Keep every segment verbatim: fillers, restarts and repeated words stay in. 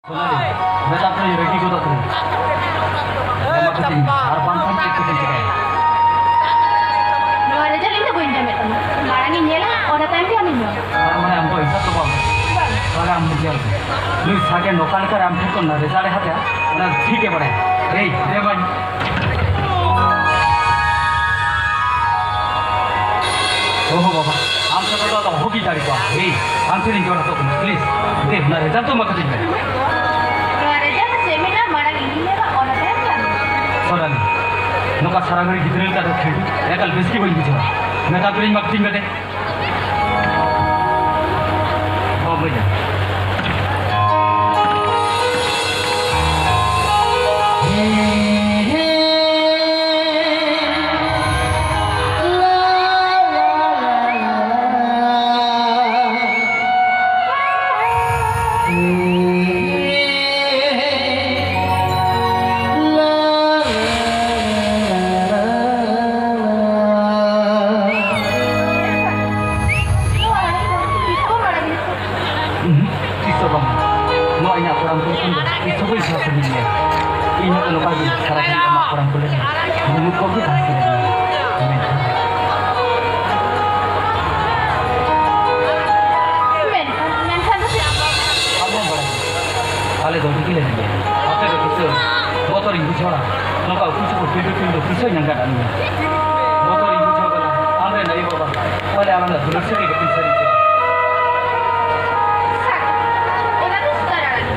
ᱢᱮᱛᱟ ᱠᱚᱣᱟᱧ ᱨᱟᱹᱜᱤ ᱜᱚᱫᱚᱜ ᱠᱟᱱᱟ᱾ ᱮᱢᱟ ᱠᱚ ᱛᱤᱧ ᱢᱮ, ᱟᱨ ᱵᱟᱝᱠᱷᱟᱱ ᱪᱮᱫ ᱠᱚ ᱪᱤᱠᱟᱹᱭᱟ? ᱱᱚᱣᱟ ᱨᱮᱡᱟᱞᱴ ᱤᱧ ᱫᱚ ᱵᱟᱹᱧ ᱡᱚᱢᱮᱫ ᱛᱟᱢᱟ᱾ ᱢᱟᱲᱟᱝ ᱤᱧ ᱧᱮᱞᱟ, ᱚᱱᱟ ᱛᱟᱭᱚᱢ ᱜᱮ ᱟᱢᱤᱧ ᱡᱚᱢᱟ᱾ ᱛᱟᱨ ᱢᱟᱱᱮ ᱟᱢ ᱫᱚ ᱮᱱᱥᱟᱨ ᱫᱚ ᱵᱟᱢ ᱵᱟᱝ᱾ ᱛᱟᱦᱞᱮ ᱟᱢ ᱧᱮᱞ ᱢᱮ᱾ ᱱᱩᱭ ᱥᱟᱜᱮᱱ ᱚᱠᱟ ᱞᱮᱠᱟᱨᱮ ᱟᱢ ᱴᱷᱮᱱ ᱠᱷᱚᱱ ᱚᱱᱟ ᱨᱮᱡᱟᱞᱴ ᱮ ᱦᱟᱛᱟᱣᱟ, ᱚᱱᱟ ᱴᱷᱤᱠ ᱮ ᱵᱟᱲᱟᱭᱟ᱾ ᱮᱭ, ᱫᱮ ᱵᱟᱹᱧ᱾ ᱳᱦᱳ ᱵᱟᱵᱟ, ᱟᱢ ᱥᱟᱞᱟᱜ ᱫᱚ ᱟᱫᱚ ᱚᱦᱚᱜᱤᱧ ᱫᱟᱲᱮ ᱠᱚᱣᱟ᱾ ᱮᱭ, ᱟᱢ ᱴᱷᱮᱱᱤᱧ ᱡᱚᱦᱟᱨ ᱦᱚᱴᱚᱜ ᱠᱟᱱᱟ, ᱯᱞᱤᱡ᱾ ᱫᱮ, ᱚᱱᱟ ᱨᱮᱡᱟᱞᱴ ᱫᱚ ᱮᱢᱟ ᱠᱟᱹᱛᱤᱧ ᱢᱮ᱾ ᱱᱚᱣᱟ ᱨᱮᱡᱟᱞᱴ ᱪᱮᱫ ᱢᱮᱱᱟᱜᱼᱟ, ᱢᱟᱲᱟᱝ ᱤᱧᱤᱧ ᱧᱮᱞᱟ, ᱚᱱᱟ ᱛᱟᱭᱚᱢ ᱜᱮ ᱟᱢ᱾ ᱥᱚᱨᱟᱱᱤ, ᱱᱚᱝᱠᱟ ᱥᱟᱨᱟ ᱜᱷᱟᱹᱲᱤ ᱜᱤᱫᱽᱨᱟᱹ ᱞᱮᱠᱟ ᱫᱚ ᱠᱷᱮᱞ ᱮᱠᱟᱞ ᱵᱮᱥ ᱜᱮ ᱵᱟᱹᱧ ᱵᱩᱡᱷᱟᱹᱣᱟ᱾ ᱢᱮᱛᱟ ᱯᱮᱭᱟᱹᱧ ᱢᱟ ᱠᱟᱹᱛᱤᱧ ᱢᱮ ᱫᱮ᱾ ᱵᱟᱵᱟᱭᱟ᱾ ᱩᱸᱦᱩᱸ, ᱛᱤᱥ ᱦᱚᱸ ᱵᱟᱝ᱾ ᱱᱚᱣᱟ ᱤᱧᱟᱹᱜ ᱠᱚᱲᱟᱢ ᱠᱩᱲᱤ ᱠᱷᱚᱱ ᱫᱚ ᱛᱤᱥ ᱦᱚᱸ ᱵᱟᱹᱧ ᱥᱟᱦᱟ ᱥᱟᱺᱜᱤᱧ ᱜᱮᱭᱟ᱾ ᱤᱧ ᱦᱚᱸᱛᱚ ᱱᱚᱝᱠᱟ ᱜᱮ ᱥᱟᱨᱟ ᱜᱷᱟᱹᱲᱤᱡ ᱟᱢᱟᱜ ᱠᱚᱲᱟᱢ ᱠᱩᱲᱤ ᱨᱮ ᱫᱩᱲᱩᱵ ᱠᱚᱜ ᱜᱮ ᱛᱟᱦᱮᱸ ᱥᱟᱱᱟᱧᱟ᱾ ᱢᱮᱱᱠᱷᱟᱱ ᱢᱮᱱᱠᱷᱟᱱ, ᱢᱮᱱᱠᱷᱟᱱ ᱫᱚ ᱪᱮᱫ? ᱟᱢ ᱦᱚᱸᱢ ᱵᱟᱲᱟᱭ ᱜᱮᱭᱟ, ᱟᱞᱮ ᱫᱚ ᱟᱹᱰᱤ ᱜᱮᱞᱮ ᱨᱮᱸᱜᱮᱡ᱾ ᱟᱯᱮ ᱫᱚ ᱠᱤᱥᱟᱹᱬ᱾ ᱵᱚᱛᱚᱨᱤᱧ ᱵᱩᱡᱷᱟᱹᱣᱟ᱾ ᱱᱚᱝᱠᱟ ᱩᱠᱩ ᱪᱩᱠᱩ ᱯᱤᱸᱰᱟᱹ ᱯᱤᱸᱰᱟᱹ ᱠᱤᱥᱟᱹᱬ ᱧᱟᱢ ᱠᱟᱫ ᱢᱮᱭᱟ᱾ ᱵᱚᱛᱚᱨᱤᱧ ᱵᱩᱡᱷᱟᱹᱣ ᱠᱟᱱᱟ᱾ ᱟᱢᱨᱮᱱ ᱟᱭᱳ ᱵᱟᱵᱟ ᱛᱟᱦᱞᱮ ᱟᱞᱟᱝ ᱫᱚ ᱫᱩᱞᱟᱹᱲ ᱥᱟᱹᱜᱟᱹᱭ ᱵᱟᱹᱠᱤᱱ ᱥᱟᱹᱨᱤ ᱦᱚᱪᱚᱣᱟ᱾ ᱥᱟᱠ, ᱚᱱᱟ ᱫᱚ ᱥᱩᱫᱷᱟᱹᱨ ᱟᱲᱟᱝ᱾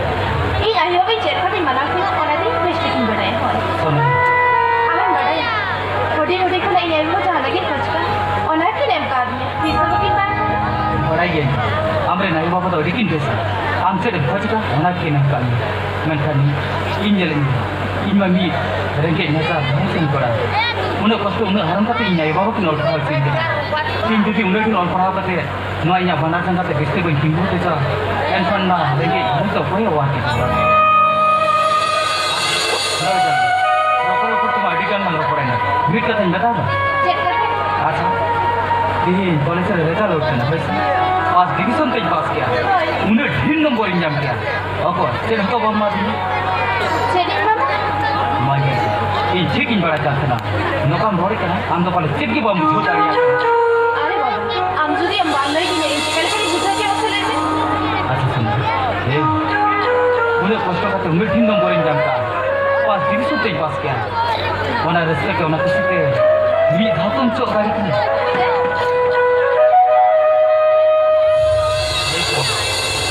ᱤᱧ ᱟᱭᱳ ᱵᱟᱵᱟᱧ ᱪᱮᱫ ᱞᱮᱠᱟᱛᱤᱧ ᱢᱟᱱᱟᱣ ᱠᱤᱱᱟ, ᱚᱱᱟ ᱫᱚ ᱤᱧ ᱵᱮᱥ ᱴᱷᱤᱠᱤᱧ ᱵᱟᱰᱟᱭᱟ᱾ ᱦᱳᱭ᱾ ᱥᱳᱱᱟ᱾ ᱟᱢᱮᱢ ᱵᱟᱰᱟᱭᱟ, ᱦᱩᱰᱤᱧ ᱦᱩᱰᱤᱧ ᱠᱷᱚᱱᱟᱜ ᱤᱧ ᱟᱭᱳ ᱵᱟᱵᱟ ᱡᱟᱦᱟᱸ ᱞᱟᱹᱜᱤᱫ ᱠᱷᱚᱡᱽ ᱠᱟᱱ, ᱚᱱᱟ ᱠᱤᱱ ᱮᱢ ᱠᱟᱣᱫᱤᱧᱟ᱾ ᱛᱤᱥ ᱦᱚᱸ ᱵᱟᱹᱠᱤᱱ ᱵᱟᱝ ᱠᱟᱱᱟ᱾ ᱵᱟᱰᱟᱭ ᱜᱤᱭᱟᱹᱧ, ᱟᱢᱨᱮᱱ ᱟᱭᱳ ᱵᱟᱵᱟ ᱫᱚ ᱟᱹᱰᱤ ᱠᱤᱱ ᱵᱮᱥᱟ᱾ ᱟᱢ ᱪᱮᱫ ᱮᱢ ᱠᱷᱚᱡᱽ ᱠᱟᱱᱟ, ᱚᱱᱟ ᱠᱤᱱ ᱮᱢ ᱠᱟᱜ ᱢᱮᱭᱟ᱾ ᱢᱮᱱᱠᱷᱟᱱ ᱤᱧ ᱧᱮᱞᱮᱫ ᱢᱮᱭᱟ, ᱤᱧ ᱢᱟ ᱢᱤᱫ ᱨᱮᱸᱜᱮᱡ ᱱᱟᱪᱟᱨ ᱢᱩᱥᱠᱤᱞ ᱠᱚᱲᱟ᱾ ᱩᱱᱟᱹᱜ ᱠᱚᱥᱴᱚ, ᱩᱱᱟᱹᱜ ᱦᱟᱨᱚᱱ ᱠᱟᱛᱮ ᱤᱧ ᱟᱭᱳ ᱵᱟᱵᱟ ᱠᱤᱱ ᱚᱞ ᱯᱟᱲᱦᱟᱣ ᱦᱚᱪᱚᱧ ᱠᱟᱱᱟ᱾ ᱤᱧ ᱡᱩᱫᱤ ᱩᱱᱟᱹᱜ ᱰᱷᱮᱨ ᱚᱞ ᱯᱟᱲᱦᱟᱣ ᱠᱟᱛᱮ ᱱᱚᱣᱟ ᱤᱧᱟᱹᱜ ᱵᱟᱱᱟᱨ ᱡᱟᱸᱜᱟ ᱛᱮ ᱵᱮᱥ ᱛᱮ ᱵᱟᱹᱧ ᱛᱤᱸᱜᱩ ᱦᱚᱪᱚᱣᱟ, ᱮᱱᱠᱷᱟᱱ ᱱᱚᱣᱟ ᱨᱮᱸᱜᱮᱡ ᱵᱷᱩᱞ ᱫᱚ ᱚᱠᱚᱭ ᱦᱚᱸ ᱵᱟᱝ ᱴᱷᱤᱠᱟ᱾ ᱨᱚᱯᱚᱲ ᱨᱚᱯᱚᱲ ᱛᱮᱢᱟ ᱟᱹᱰᱤ ᱜᱟᱱ ᱞᱟᱝ ᱨᱚᱯᱚᱲᱮᱱᱟ᱾ ᱢᱤᱫ ᱠᱟᱛᱷᱟᱧ ᱢᱮᱛᱟᱢᱟ᱾ ᱪᱮᱫ ᱠᱟᱛᱷᱟ? ᱟᱪᱪᱷᱟ, ᱛᱮᱦᱮᱧ ᱠᱚᱞᱮᱡᱽ ᱨᱮ ᱨᱮᱡᱟᱞᱴ ᱩᱰᱩᱠ ᱠᱟᱱᱟ, ᱦᱳᱭ ᱥᱮ? ᱟᱨ ᱰᱤᱵᱷᱤᱥᱚᱱ ᱛᱮᱧ ᱯᱟᱥ ᱠᱮᱭᱟ, ᱩᱱᱟᱹᱜ ᱰᱷᱮᱨ ᱱᱚᱢᱵᱚᱨᱤᱧ ᱧᱟᱢ ᱠᱮᱭᱟ᱾ ᱚᱠᱚᱭ ᱪᱮᱫ ᱦᱚᱸᱛᱚ ᱵᱟᱢ ᱮᱢᱟᱫᱤᱧᱟ᱾ ᱪᱮᱫ ᱮᱢ ᱮᱢᱟᱫᱤᱧᱟ? ᱢᱟᱹᱭ, ᱤᱧ ᱴᱷᱤᱠ ᱤᱧ ᱵᱟᱲᱟᱭ ᱠᱟᱱ ᱛᱟᱦᱮᱱᱟ, ᱱᱚᱝᱠᱟᱢ ᱨᱚᱲᱮᱫ ᱠᱟᱱᱟ, ᱟᱢ ᱫᱚ ᱯᱟᱞᱮ ᱪᱮᱫ ᱜᱮ ᱵᱟᱢ ᱵᱩᱡᱷᱟᱹᱣ ᱫᱟᱲᱮᱭᱟᱜ ᱠᱟᱱᱟ᱾ ᱟᱨᱮ ᱵᱟᱵᱟ, ᱟᱢ ᱡᱩᱫᱤ ᱟᱢ ᱵᱟᱢ ᱞᱟᱹᱭ ᱠᱤᱧᱟ, ᱤᱧ ᱪᱤᱠᱟᱹ ᱞᱮᱠᱟᱧ ᱵᱩᱡᱷᱟᱹᱣ ᱠᱮᱭᱟ, ᱢᱟᱥᱮ ᱞᱟᱹᱭ ᱢᱮ? ᱟᱪᱪᱷᱟ, ᱥᱩᱱ, ᱮ, ᱩᱱᱟᱹᱜ ᱠᱚᱥᱴᱚ ᱠᱟᱛᱮ ᱩᱱᱟᱹᱜ ᱰᱷᱮᱨ ᱱᱚᱢᱵᱚᱨᱤᱧ ᱧᱟᱢ ᱠᱟᱜᱼᱟ, ᱯᱟᱥ ᱰᱤᱵᱷᱤᱥᱚᱱ ᱛᱮᱧ ᱯᱟᱥ ᱠᱮᱭᱟ᱾ ᱚᱱᱟ ᱨᱟᱹᱥᱠᱟᱹ ᱛᱮ, ᱚᱱᱟ ᱠᱩᱥᱤ ᱛᱮ ᱢᱤᱫ ᱫᱷᱟᱣ ᱛᱚᱢ ᱪᱚᱜ ᱫᱟᱲᱮ ᱠᱮᱭᱟ᱾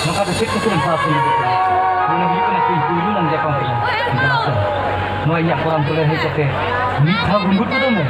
ᱱᱚᱝᱠᱟ ᱫᱚ ᱪᱮᱫ ᱠᱷᱟᱹᱛᱤᱨ ᱮᱢ ᱥᱟᱵ ᱥᱤᱧ ᱠᱟᱱᱟ? ᱢᱚᱱᱮ ᱦᱩᱭᱩᱜ ᱠᱟᱱᱟ ᱪᱮᱫ ᱯᱩᱭᱞᱩ ᱞᱟᱝ ᱧᱟᱯᱟᱢ ᱠᱟᱱᱟ᱾ ᱪᱮᱫᱟᱜ ᱥᱮ ᱱᱚᱣᱟ ᱤᱧᱟᱜ ᱯᱚᱨᱟᱢ ᱛᱩᱞᱟᱹ ᱦᱮᱡ ᱠᱟᱛᱮ ᱢᱤᱫ ᱫᱷᱟᱣ ᱜᱩᱸᱰᱩ ᱠᱚᱫᱚ ᱢᱮ᱾